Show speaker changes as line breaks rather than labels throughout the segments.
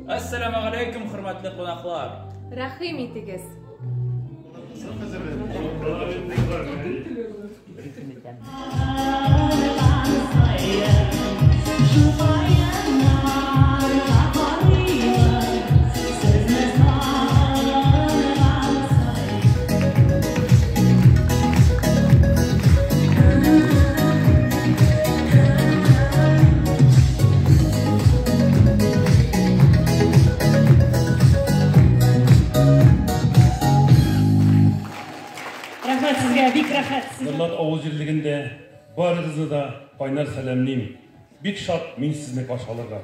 Әссәламегаләйкүм, хөрмәтле кунаклар!
Рәхим итегез!
Рәхмәт сезгә, бик рәхәт.
Нурлат авыл җирлегендә барыгызны да кайнар сәламлим. Бик шат мин сезне каршы алырга.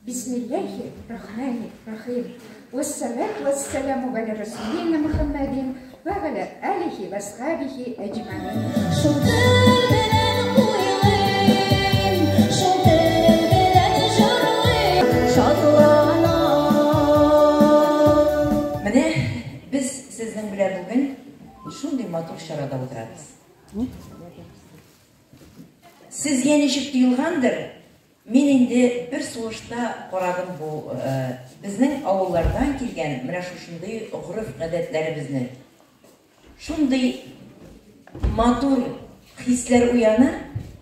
Бисмиллахи рахмани рахим. Вассалату вассаламу галя расулина Мухаммадин ва галя алихи ва асхабихи әҗмәгин.
Шул тел белән уйлыйм, шул тел белән җырлыйм, шатланам.
Менә без сезнең белән бүген шундый матур чарада утырабыз. Сезгә ничек тоелгандыр, мин инде бер сулышта карадым бу безнең авыллардан килгән менә шушындый гореф-гадәтләребезне. Шундый матур хисләр уяна,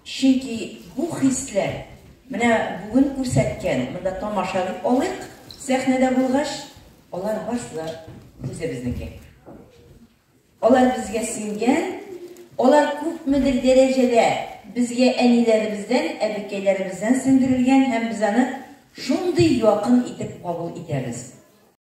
чөнки бу хисләр менә бүген күрсәткән, монда тамаша дип алыйк, сәхнәдә булгач, алар барысы да үзебезнеке. Алар безгә сеңгән, алар күпмедер дәрәҗәдә безгә әниләребездән, әбекәйләребездән сеңдерелгән һәм без аны шундый якын итеп кабул итәбез.